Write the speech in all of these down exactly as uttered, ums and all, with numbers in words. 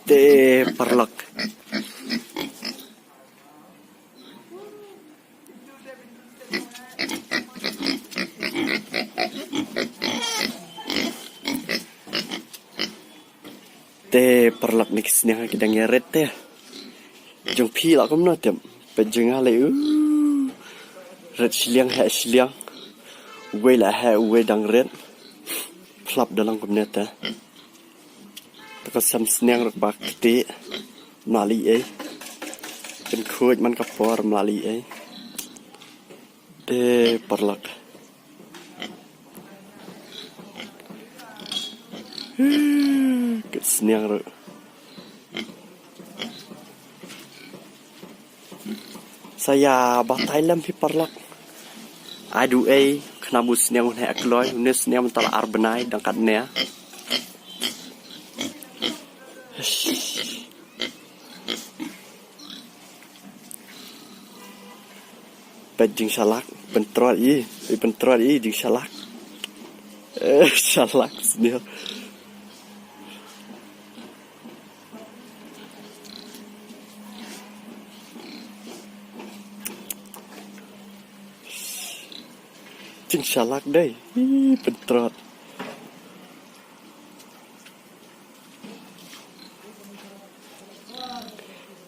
Te paralok. Te paralok, kine ki sniang ki dang ïarit te. Jong phi lah kumno te. Peit jong nga lei u. Rit shiliang heh shiliang. Uwei lah heh uwei dang rit. Phlap da long kumne te. Te ka sem sniang ruh ba kti. Mlali ei. Kan khuid man ka por mlali ei. Te paralok. Ka sniang ruh. Sa ïa batai lem phi paralok. Ai du ei, khnang ba u sniang un heh kloi, une sniang mynta la ar bnai dang kat ne. Peit jingshalak, pyntrot i, i pyntrot i jingshalak. Eh, shalak sniang. Jingshalak dei, i pyntrot.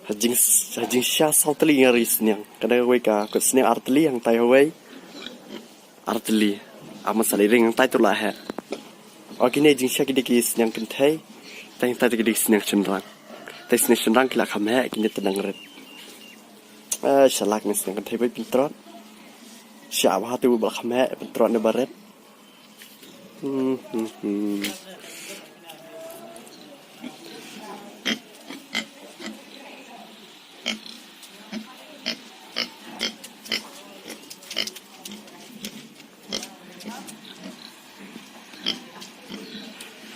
Ha jing, ha jingshisha saw tylli nga ri sniang. Ka dang wei ka kot sniang ar tylli, hangtai hawei ar tylli. Amon sa lei ring hangtai tu la heh. O kine jingshisha ki dei ki sniang kynthei. Tang hangtai ki dei ki sniang shynrang. Te sniang shynrang ki la kham heh, kine te dang rit. Eh, shalak ne sniang kynthei ba pyntrot. Sha ba ha tu ba la kham heh, pyntrot ne ba rit. Hmm, hmm, hmm.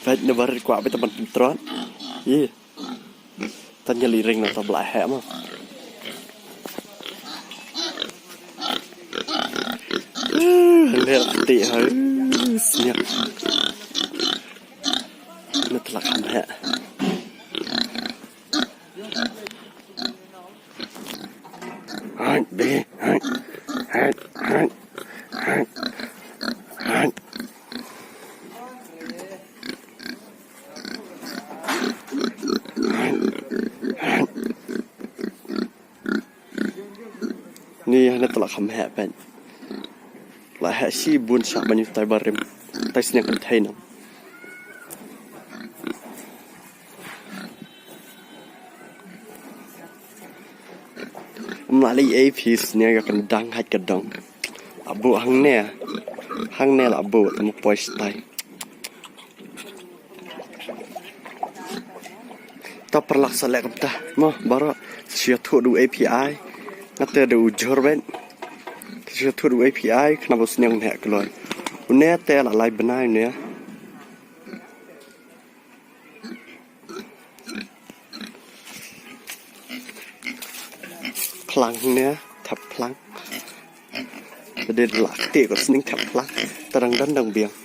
Peit ne ba rit kwah peit ban pyntrot. Ih. Tang ïa lei ring nangta ba la heh mo. Leh la kti ha. Sniang. Nangta ba la kham heh. Hai, be, hai. Hai, hai. Hai. Hai. Ni hane te la kham heh peit. La heh shibun sha ban ïa tai barim. Tai sniang kynthei nang. Mlali ei phi sniang ïa kan dang hait ka dong. Abu hangne. Hangne la abu mo poi stai. Ta paralok sa leh kumta mo baroh. Shu ïathuh da u A P I. Nga te da u jhur beit. Shu ïathuh da u A P I khnang ba u sniang un heh kloi. Une te la lai bnai une. Phlang ne thep phlang. Te dei la kti ko sniang thep phlang. Te dang don dang biang.